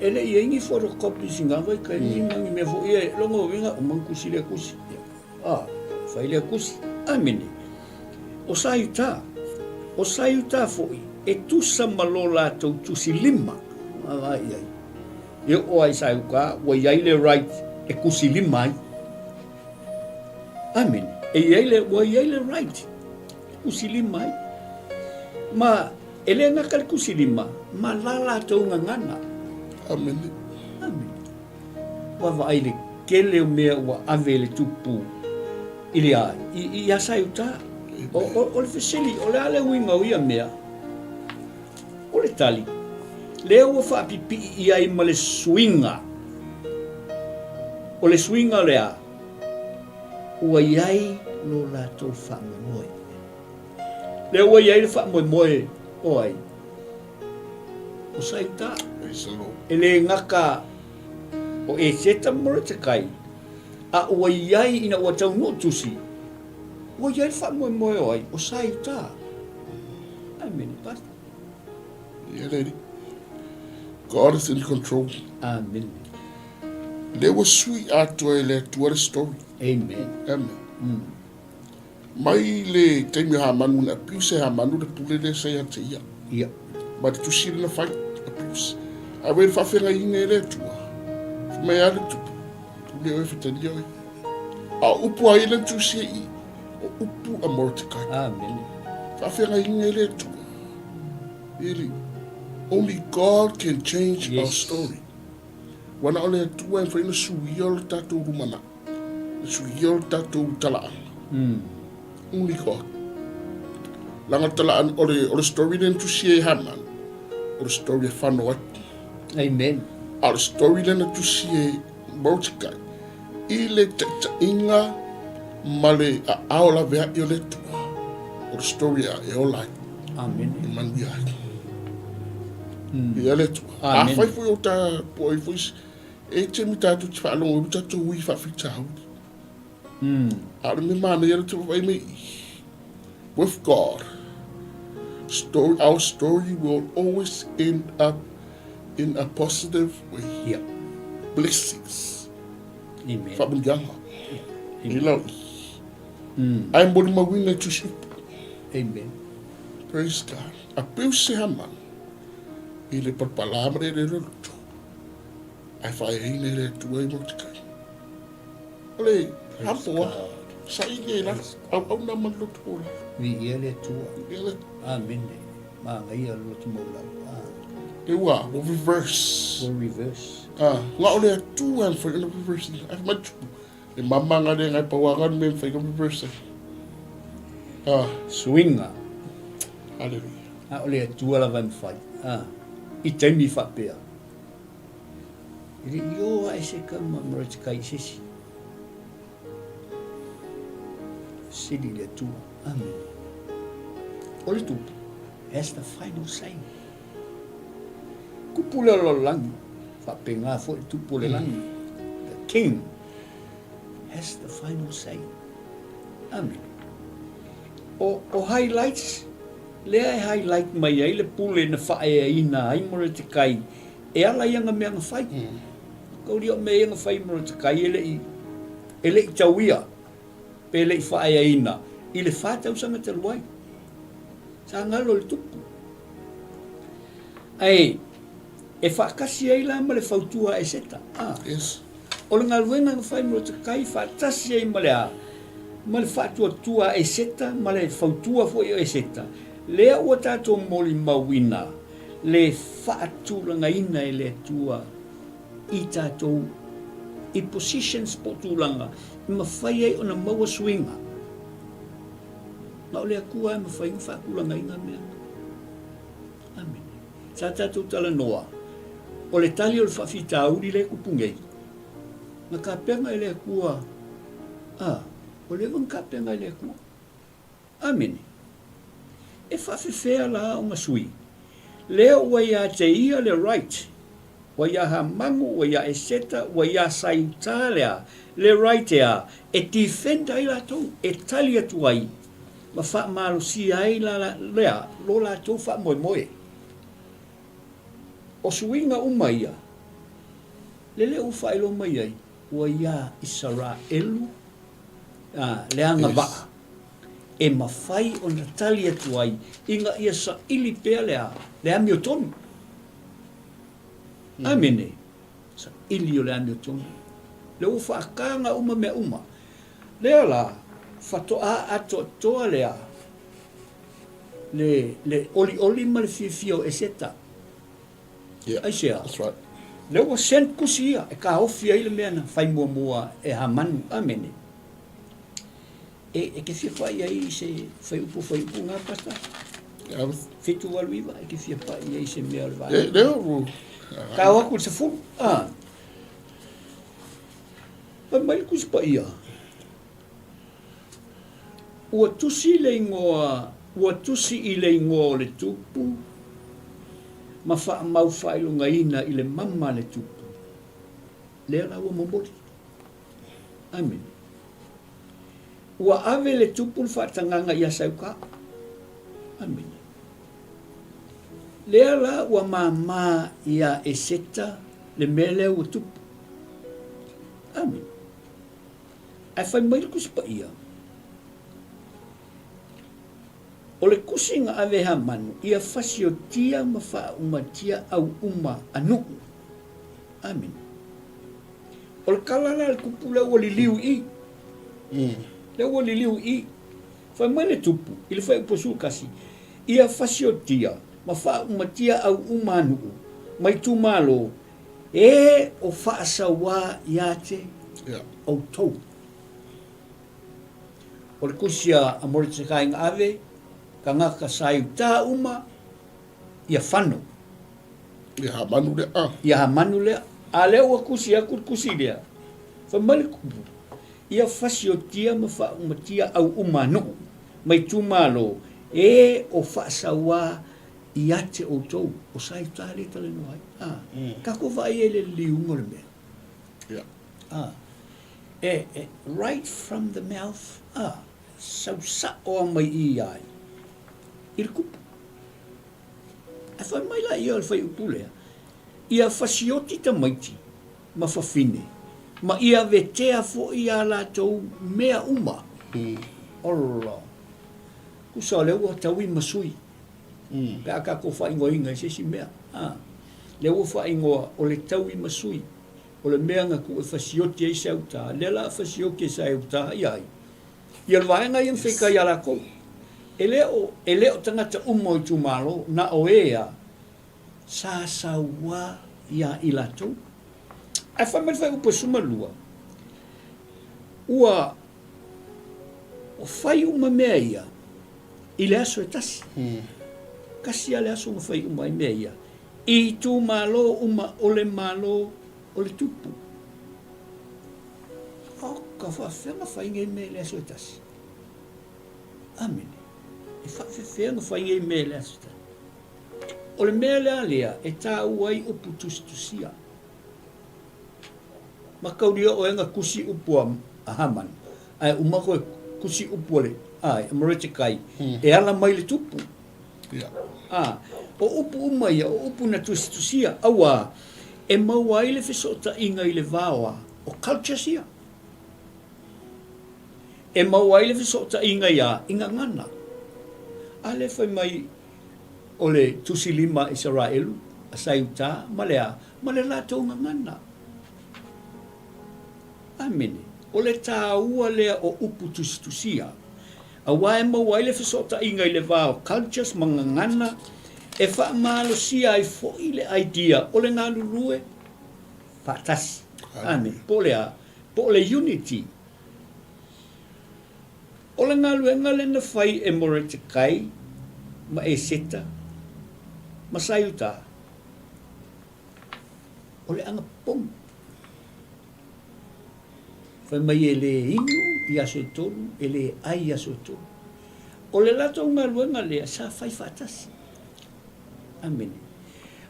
e le i ai ni photocopies i ngā vaitaimi mm. ma ni mea foi e longa uiga o mang tusi lea tusi. Ah, fai lea tusi. Amene. O Saiuta, o Saiuta foi, e tusa ma lo latou tusi lima. Vaai i ai. E oo ai Saiuta, ua i ai le right e tusi lima ai. Amene. E i ai le, ua i ai le right e tusi lima ai. Ma e le gata le tusi lima, ma la latou gagana. Amene. Amene. Ua vaai le tele o mea ua ave e le tupu i le a, i, i asa i uta. O, o, o le fesili, o le a le uiga o ia mea? O le tali, lea ua faapipii i ai ma le suiga. O le suiga o le a? Ua i ai lo latou faamoemoe. Lea ua i ai le faamoemoe o ai? O Saita. E le gata o Eseta ma Moretekai, a ua i ai ina ua taunuu tusi, ua i ai le faamoemoe o ai? O Saita. Amene, Pastor. Yeah, lady. God is in control. Amen. Lea ua sui atoa e le Atua le story. Amen. Amen. Mm. Mai le taimi o Hamanu na abuse e Hamanu le pule lea sa ia te ia. Ia. Ma le tusi lena fai, abuse. A wei le faafeagaiga e le Atua. Fai mai a le tupu, pule oe fetalia oe. A o upu a ia le tusi e i, o upu a Mordecai. Amen. Faafeagaiga e le Atua. Really, only God can change yes. our story. Ua na o le Atua e mafai ona suia o le tatou lumanai. Suia o le tatou talaaga. Only God. Leaga talaaga, o le, o le story lea na tusia e Haman, o le story e fano ai. Amen. A o le story lea na tusia e Mordecai, i le taitaiga ma le aao laveai o le Atua, o le story a e ola ai. Amen. E manuia ai. Ia le Atua. Afai foi o ta po ai foi E te tatou te faalogo ai tatou ui faafitauli. A o le mea manaia le te vaai mai i. With God, story, our story will always end up in a positive way. Yeah. Blessings. Amen. Faamanuiaga. Yeah. I lau i. Ae molimauina i tusi upu. Amen. Praise God. A peu se hama i le palapala ma le le loto. Ae faaeaina e le Atua i Mordekai. O le hapoa, saili ai lalo, auauna ma le loto maualalo. Viia le Atua. Viia le Atua. Amene. Manaia le loto maualalo. Ah. Le ua, ua reverse. Ua reverse. Ah, na o le Atua e mafai ona reverse ina. Ae fai mai tupu, le mamaga le ngai pauaga le mea e mafai ona reverse ai. Ah. Suiga. Hallelujah. A o le Atua lava e mafai. Ah. I taimi faapea. E le i ō ae se kama Mordecai i se isi. Sili le Atua. Amene. O le tupu, has the final say. Kupu le lalolagi, faapena foi le tupu o le lagi. The king has the final say. Amene. O, o highlights, lea e highlight mai ai le pule na faaeaina ai Mordecai E ala ia na mea na fai. Kauli o mea ia na fai Morotekai e le'i e le'i tauia pe le'i faaeaina i le fa tausaga talu ai. Sa galo i le tupu. Ae e faatasi ai la ma le fautua a Eseta. A. Yes. O le galuega na fai Morotekai faatasi ai ma le a? Ma le faatuatua a Eseta ma le fautua foi o Eseta, lea ua tatou molimauina le faatulagaina e le Atua i tatou i positions po o tulaga e mafai ai ona maua suiga. Na o le Atua e mafai ona faatulagaina mea na. Amene. Sa tatou talanoa, o le tali o le faafitauli lea e tupu nei, na tapena e le Atua, a, ua leva ona tapena e le Atua. Amene. E faafefea la ona sui? Lea ua ia te ia le right, ua ia Hamanu, ua ia Eseta, ua ia Saiuta lea, le right ea e defend ai latou, e tali atu ai ma faamalosia ai la, lea lo latou faamoemoe. O suiga uma ia, le lea ua faailoa mai ai, ua ia Isaraelu a, le agavaa e mafai ona tali atu ai ina ia saili pea le a, le amiotonu. Amene. Saili o le amiotonu. Lea ua faataga uma mea uma. Lea la, faatoa atoatoa le a, le, le olioli ma le fiafia o Eseta. Yeah, Aisea? that's right. Lea ua send kusi ia e kaofi ai le mea na fai muamua e Hamanu. Amene. E, e ke fia pai ai i se fuaiupu fuaiupu ngā pasta? Yeah. 789, e ke fia pai ai i se mea o le E, vaega. lea ua... Ka o aku i le 10. Ah. Fai mai le Tusi Paia, Ua tusi le ingoa, ua tusi i le ingoa o le Tupu, ma faamau faailogaina i le mama a le Tupu. Lea la ua momoli. Amene. Ua ave le Tupu le faatagaga ia Sauka. Amene. Lea la ua māmā iā Eseta le mea lea ua tupu. Amene. Ae fai mai le Tusi Paia, O le tusi na ave e Hamanu, ia fasiotia ma faaumatia au uma a nuu. Amene. O le tala la a le tupu lea ua liliu i i. Lea ua liliu i i. Fai mai le tupu i le fuaiupu 11, Ia fasiotia ma faaumatia au uma a nuu ma itumalo e o faasauā ia te outou. O le tusi a Moretekai na ave, tagata sa i uta uma, ia fano. Ia Hamanu lea. Ah. Ia Hamanu lea. A lea ua tusi atu le tusi lea, fai mai le tupu, ia fasiotia ma faaumatia au uma a nuu ma itumalo e o faasauā ia te outou, o sa i uta lea e talanoa ai. Ah. Tatou vaai ai i le liliuga o le mea. Yeah. Ah. E, e, right from the mouth, ah, sau sa'o a mai i ai, i le kupu. Ae fai mai la ia o le fuaiupu lea, ia fasioti tamaiti ma fafine, ma ia vetea fo'i a latou mea uma. Ola! Tusa o lea ua taui ma sui, pe a tatou faaigoaina i se isi mea. A, lea ua faaigoa o le taui ma sui, o le mea na tuu e fasioti ai se autā, lea la a fasioti e se autā ia ai? Ia le vaega ia na feitai ia latou. E le o, e le o tagata uma o itumalo, na o e a sa sauā ia i latou. Ae fai mai le fuaiupu e 12, ua fai uma mea ia i le aso e tasi. Tasi lava le aso na fai uma ai mea ia i itumalo uma o le Malo o le Tupu. Oh, ka faafefea na fai nei mea i le aso e tasi? Amene. E faafefea na fai nei mea i le aso e tasi? O le mea lea lea e tāua ai upu tusitusia. Mataulia oe na tusi upu a Haman, ae uma koe tusi upu a le, ai, a Moretekai, e ala mai le tupu. Yeah. A, o upu uma ia, o upu na tusitusia, auā, e maua ai le fesootaiga i le va o a, o cultures ia. E maua ai le fesootaiga i a, i gagana. A lea fai mai o le tusi lima a Isaraelu, a Saiutā, ma le a, ma le latou gagana. Amene. O le tāua lea o upu tusitusia. Aua e maua ai le fesootaiga i le va o cultures ma gagana e faamalosia ai foi le idea o le galulue faatasi. Amene. Po o le a? Po o le unity. O le galuega lea na fai e Moretekai ma Eseta ma Saiuta, o le agapogi. Fai mai e le inu i aso e tolu, e le ai i aso e tolu. O le latou galuega lea sa fai faatasi. Amene.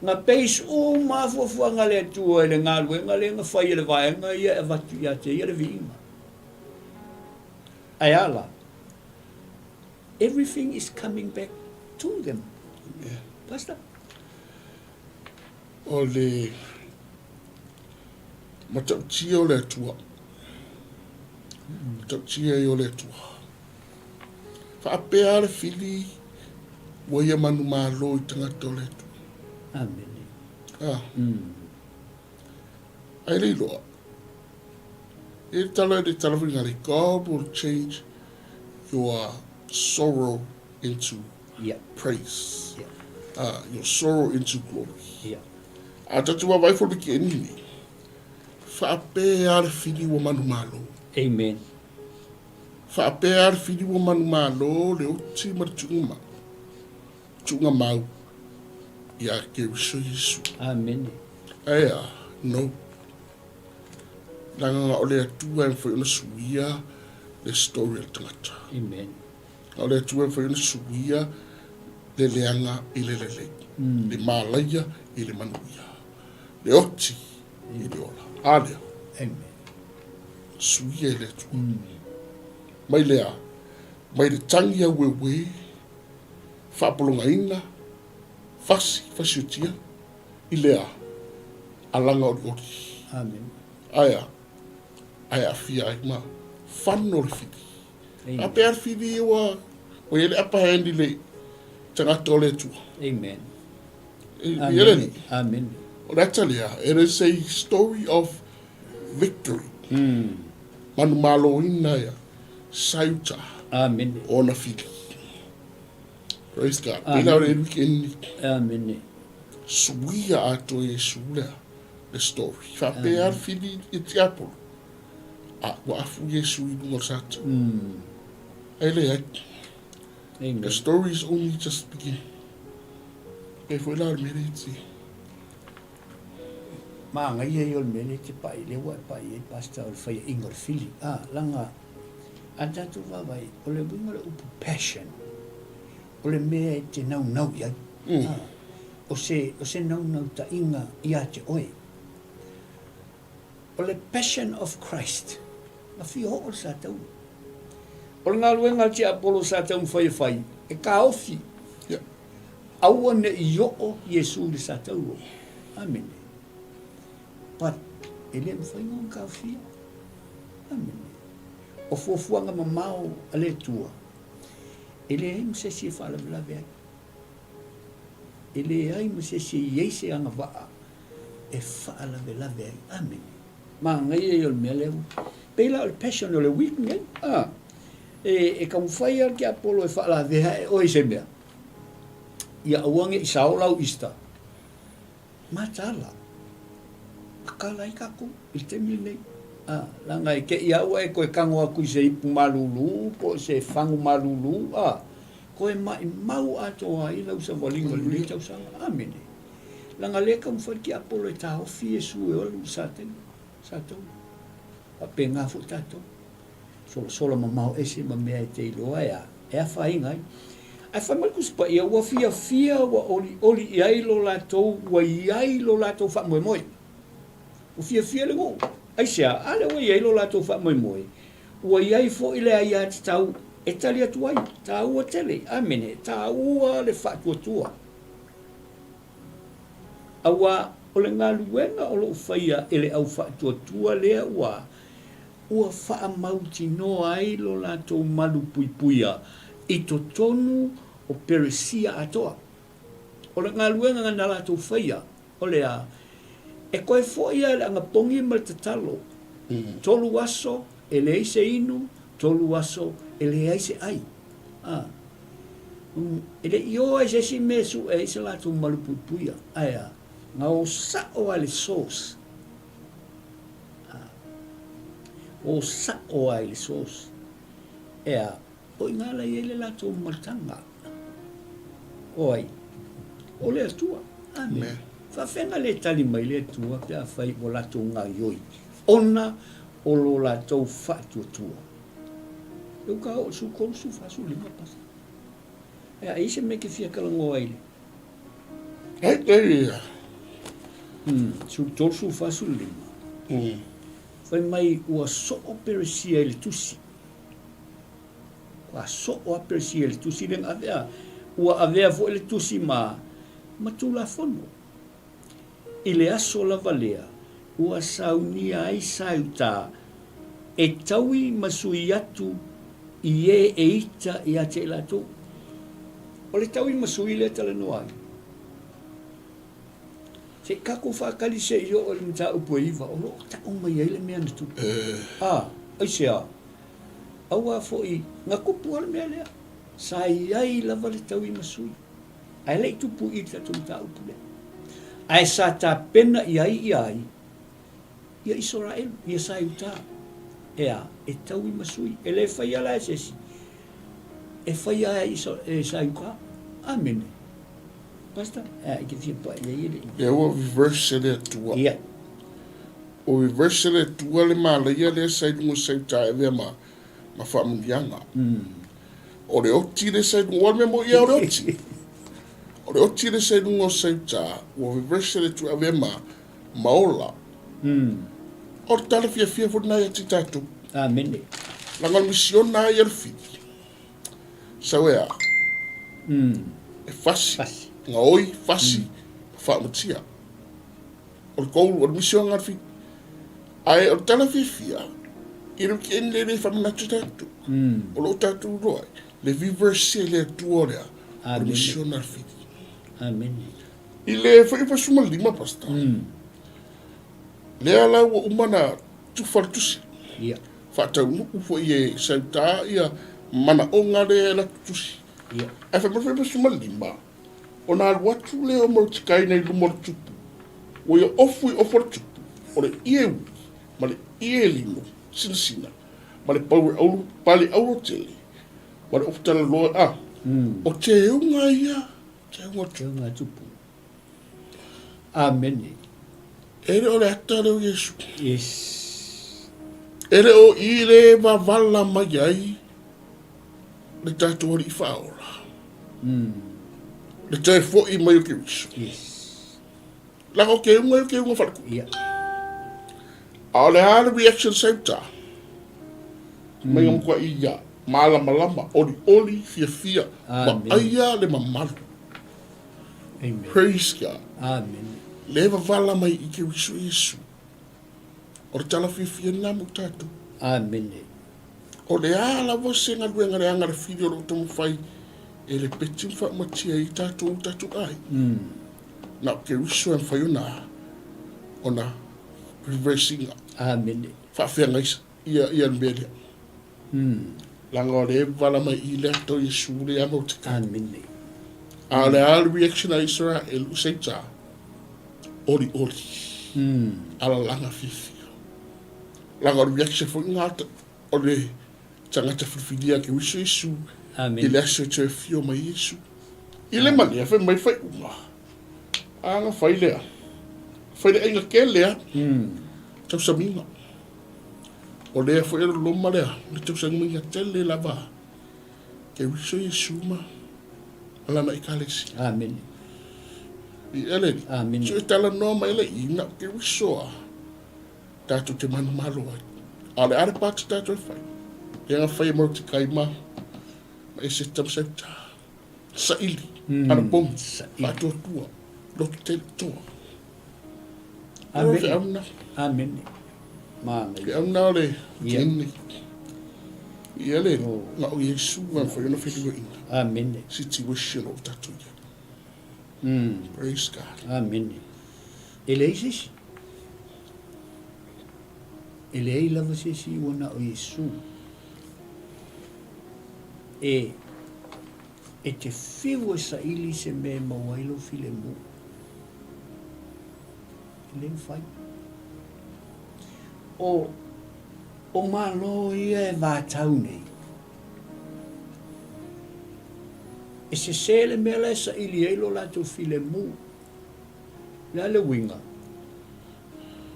Na base uma lava fuafuaga a le Atua i le galuega lea na fai e le vaega ia e avatu ia te ia le viiga. Ae a la? Everything is coming back to them. Yeah. Pastor? O le matautia o le Atua. Matautia ia o le Atua. Faapea le fili ua ia manumalo i tagata o le Atua. Amene. Ah. Ae le iloa. E le tala le tala foi ngale, God will change your sorrow into yeah. praise. Yeah. Your sorrow into glory. Yeah. A tatu wa vai fo le ki ni. Faapea le fili ua manumalo. Amen. Faapea le fili ua manumalo le oti ma le tuuga mau. Tuuga mau ia Keriso Iesu. Amene. Ae a, no. Leaga o le Atua e mafai ona suia le story a le tagata. Amen. O le Atua e mafai ona suia le leaga i le lelei, le malaia i le manuia, le oti i le ola. A lea. Amen. Suia e le Atua. Mai le a? Mai le tagi aueue, faapologaina, fasi, fasiotia, i le a? Alaga olioli. Amen. Ae a? Ae aafia ai ma fano le fili. Amen. A pea le fili ua, ua i ai le upper hand i le tagata o le Atua. Amen. E, e le ni. Amen. O le ata lea, it is a story of victory. Manumaloina ia Saiuta. Amene. Ona fili. Praise God. Pela o le weekend. Amene. Suia atoa Iesu lea le story. Faapea le fili i tiapolo. A ua afu Iesu i luga o le sata. Ai leai. Amen. The story is only just beginning. E foi la o le mea lea e Manaia ia o le mea lea e te pai, lea ua e pai ai Pastor o le faiainga o le fili. A, laga, a tatou vaavaai, o le uiga o le upu passion, o le mea e te naunau i ai. A, o se, o se naunautaiga ia te oe. O le passion of Christ, na fia oo le Sataua. O le galuega a le tiapolo sa taumafai e fai, e taofi. Yeah. Aua ne i oo Iesu i le Sataua. Amene. But, e le mafai ona taofia. Amene. O fuafuaga mamao a le Atua, e leai ma se isi e faalavelave ai. E leai ma se isi e i ai se agavaa e faalavelave ai. Amene. Manaia ia o le mea lea. Pei la o le passion o le week nei. Ah. E, e taumafai lava le tiapolo e faalavea e oe i se mea. Ia aua ne i sao lau Easter. Mataala. Makala ai tatou i le taimi lenei. Ah, leaga e te i lava ua e toe tago atu i se ipu malulu po o se fagu malulu, ah, toe maimau atoa ai lau savaliga i lenei tausaga. Amene. Leaga lea e taumafai le tiapolo e taofi Iesu e alu i Satani, Sataua. Faapena foi tatou. Solasola mamao ese ma mea e te iloa e a, e afaina ai. Ae fai mai le Tusi Paia, ua fiafia, ua olioli i ai lo latou, ua i ai lo latou faamoemoe. Ua fiafia le nuu. Aisea? A lea ua i ai lo latou faamoemoe, ua i ai foi le aiatatau e tali atu ai. Taua tele. Amene. Taua le faatuatua. Aua o le galuega o lo o faia e le au faatuatua lea ua ua faamautinoa ai lo latou malupuipuia i totonu o Peresia atoa. O le galuega na latou faia, o le a, e toe foi lava le agapogi ma le tatalo, tolu aso e leai se inu, tolu aso e leai se ai. A, e le i o ai se isi mea e sue ai se latou malupuipuia, ae a, na o sao lava i le source. O sao lava i le source. E a. O i ina la e i ai le latou mataga. O ai? O le Atua. Amene. Faafefea na le tali mai le Atua pe afai ua latou gaoioi ona o lo latou faatuatua? E uka oo i le 13, 14, 15 pasi. E a i se mea e te fia talanoa ai i le. Ai, ai, ia. 13, 14, 15. Fai mai ua soo Peresia i le tusi. Ua soo a Peresia i le tusi lea na avea. Ua avea foi le tusi ma, ma Tulafono. I le aso lava lea, ua saunia ai Saiuta e taui ma sui atu i e e ita ia te i latou. O le taui ma sui lea e talanoa ai. Se i tatou faatali se i oo i le mataupu e 9 o lo o tau mai ai le mea na tupu. A, aisea? Aua foi na tupu lava le mea lea. Sa i ai lava le taui ma sui. Ae le i tupu i i le tatou mataupu lea. Ae sa tapena i ai ia ai? Ia Isaraelu, ia Saiuta. E a? E taui ma sui. E le faia la e se isi. E faia e, e Saiuta. Amene. Pastor, e a, i te fia paʻi ai e le i. Lea ua reverse e le Atua. Ia. O reverse e le Atua le malaia lea sa i luga o Saiuta e avea ma, ma faamanuiaga. O le oti lea sa i luga, aua o le mea moni ia o le oti. O le oti lea sa i luga o Saiuta, ua reverse e le Atua e avea ma, ma ola. O le tala fiafia foi lena ia te tatou. Amene. Leaga o le misiona lava ia o le fili. Sau e a? E fasi. Fasi. Gaoi, fasi, faamatia. O le goal, o le misiona a le fili. Ae o le tala fiafia, i le weekend lea e le faamanatu tatou. O lo o tatou iloa ai, le reverse e le Atua lea, o le misiona a le fili. Amene. I le fuaiupu 15, Pastor, lea la ua uma ona tufa le tusi. Ia. Faataunuu foi e Sauta ia manaoga lea e alu atu tusi. Ia. Ae fai mai le fuaiupu 15, ona alu atu lea o Molotikaina i luma o le tupu, ua ia ofu i ofu o le tupu, o le ie uli ma le ie lino sinasina ma le paue pale auro tele ma le ofu talaloa, a, o teuga ia. Teuga tupu. Amene. E le o le ata lea o Iesu. Yes. E le o i le wavala mai ai le tatou Alii Faaola. Le toe foi mai o Keriso. Yes. Leaga o teuga ia o teuga faale-tupu. Ia. A o le a le reaction sa i uta? Mai nga matuai ia malamalama, olioli, fiafia, vaaia le mamalu. Amen. Praise God. Amen. Le wavala mai i Keriso Iesu. O le tala fiafia lena mo tatou. Amene. O le a lava se galuega leaga le fili o lo o taumafai e le peti ma faamatia ai tatou o tatou aiga. Na o Keriso e mafai ona ona reverse ina. Amene. Faafeagai ia ia le mea lea. Leaga o lea e vala mai i le ata o Iesu lea ma o te kai. Amene. A o le a le reaction a Israel u Seita, oli oli. Alalaga fiafia. Leaga o le reaction foi lena o le tagata filifilia a Keriso Iesu i le aso e toe afio mai Iesu. I le malea fai mai le faaiuga, a na fai lea, fai le aiga tele a, tausamiga. O lea foi e loloma lea, le tausamiga tele lava Keriso Iesu ma lana Ekalesia. Amene. I ele, Amene. So e talanoa mai le i na Keriso a, tatou te manumalo ai. A o le a le pati tatou e fai? Lea na fai e Morotikai ma, ma Eseta ma Sauta. Saili, anapogi, faatuatua, loto tele toa. Amene. Feau na. Amene. Manaia. Feau na o le kini. Ia le, na o Iesu na fai ona feluaina. Amene. Situation o tatou ia. Praise God. Amene. E leai se isi. E leai lava se isi ua na o Iesu. E, e te fiu e saili se mea e maua ai lou filemu. E le mafai. O, o Malo ia e vatau nei. E sesē le mea la e saili ai lo latou filemu. O le a le uiga?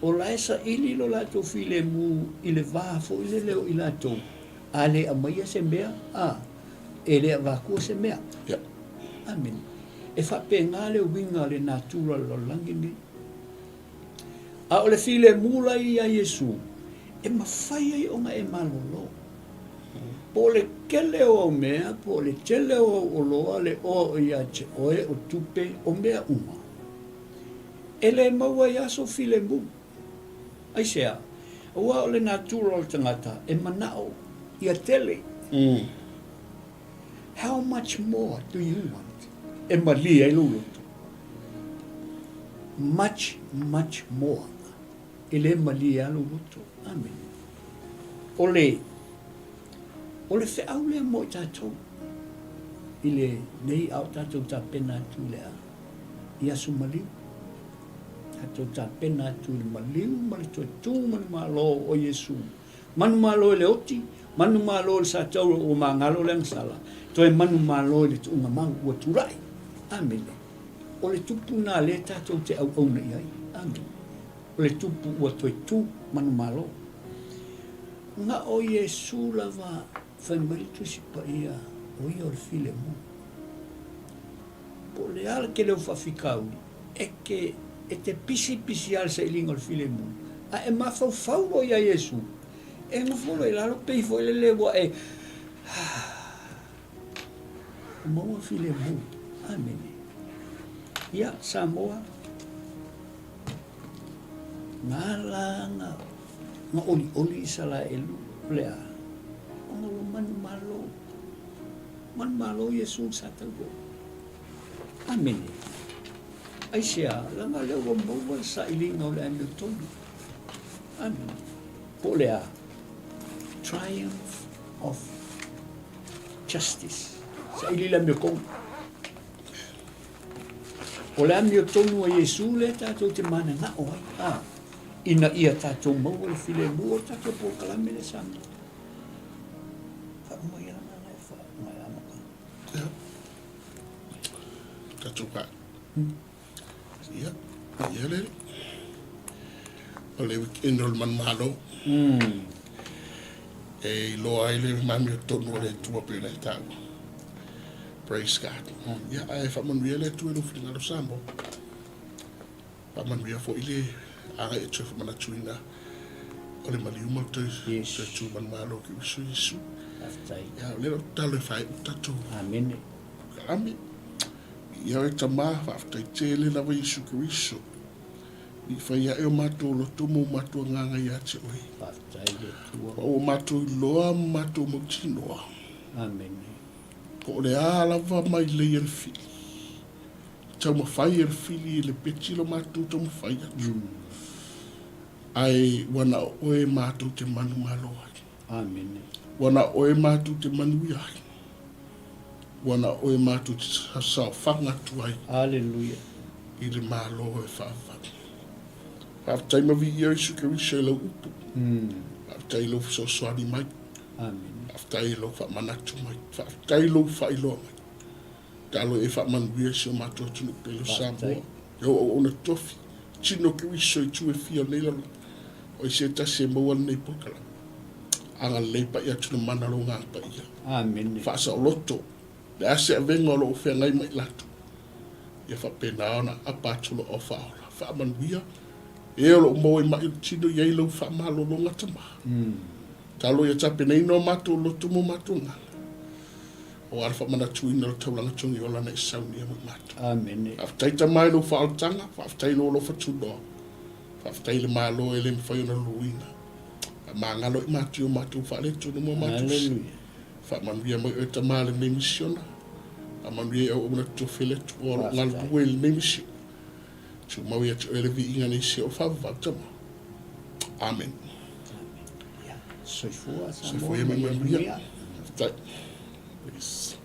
O la e saili lo latou filemu i le va foi lele o i latou, a le aumaia se mea, a, e le avatua se mea. Yeah. Amene. E faapena le uiga o le natura o le lalolagi lenei. A o le filemu la ia Iesu, e mafai ai ona e malolo. Po o le tele o au mea, po o le tele o au oloa, le oa o ia te oe, o tupe, o mea uma, e le maua ai aso filemu. Aisea? Aua o le natura o le tagata e manao ia tele. How much more do you want? E malie ai lou loto. Much, much more. E le malie lava lou loto. Amene. O le, o le feau lea mo i tatou i le nei a o tatou tapena atu i le a, i aso maliu. Tatou tapena atu i le maliu ma le toe tu manumalo o Iesu. Manumalo i le oti, manumalo i le satauro ua magalo le agasala, toe manumalo i le tuuga mau ua tulai. Amene. O le tupu lena lea tatou te auauna i ai. Amene. O le tupu ua toe tu manumalo. Na o Iesu lava fai mai le Tusi Paia, o ia o le filemu. Po o le a le tele o faafitauli, e te, e te pisipisi lava i le sailiga o le filemu, a e mafaufau loa ia Iesu, e nofo loa i lalo pei foi lele ua e, ua maua le filemu. Amene. Ia, Samoa, na ala na, na olioli Isalaelu, o le a? Ona ua manumalo. Manumalo Iesu i sa taua. Amene. Aisea, leaga lea ua maua le sailiga o le amiotonu. Amene. Po o le a? Triumph of justice. Saili le amiotonu. O le amiotonu a Iesu lea tatou te mananao ai, a, ina ia tatou maua le filemu o le tatou polokalame lea Samoa. Faauma ia lana e faauma e amata. Ia. Tatou ka. Ia, ia le. O le weekend o le manumalo. E iloa ai le mamiotonu o le Atua pei ona e taua. Praise God. Ia, ae faamanuia le Atua i lou finagalo Samoa. Faamanuia foi le agai atu e faamanatuina o le maliu ma le toe yes. toe tu manumalo ki uso Iesu. Faafetai. Ia, o lea o tatalo e faaiu tatou. Amene. Kalame. Ia oe tama, faafetai tele lava Iesu Keriso. I fai ae o matou loto ma o matou agaga ia te oe. Faafetai le Atua. Ma ua matou iloa ma matou mautinoa. Amene. Po o le a lava mailei a le fili. Taumafai e le fili i le peti lo matou taumafai atu. Ae ua na o oe matou te manumalo ai. Amene. Ua na o oe matou te manuia ai. Ua na o oe matou te saofaga atu ai. Aleluia. I le Malo e faavavau. Faafetai ma viia Iesu Keriso i lau upu. Faafetai i lou fesoasoani mai. Amene. Faafetai i lou faamanatu mai. Faafetai i lou faailoa mai. Talo e faamanuia i si o matou atunuu pele o Samoa. E o auauna tofi, tino Keriso i tu e fia o lenei lalolagi. O ai se tasi e maua lenei polokalame. Agalelei pai atu le mana o lou Agaga Paia. Amene. Faasaoloto le a se avega o lo o feagai ma i latou. Ia faapena ona aapa atu lou ao faaola. Faamanuia e o lo o maua i mai o le tino i ai lau faamalologa tama. Talo ia tapenaina o matou loto ma o matou agaga. Aua le faamanatuina o le taulaga togiola na e saunia mo i matou. Amene. Faafetai Tama i lou faaolataga, faafetai i lou alofa tunoa, faafetai i le Malo e le mafai ona luluina. Faamagalo i matou i o matou faaletonu ma o matou sini. Faamanuia mai oe Tama lenei misiona, faamanuia i auauna totofi a le Atua o lo o galulue i lenei misiona. Tumau ia te oe le viiga nei se o faavavau Tama. Amen. Soifua Samoa. Soifua ma ia manuia. Faafetai. Yes.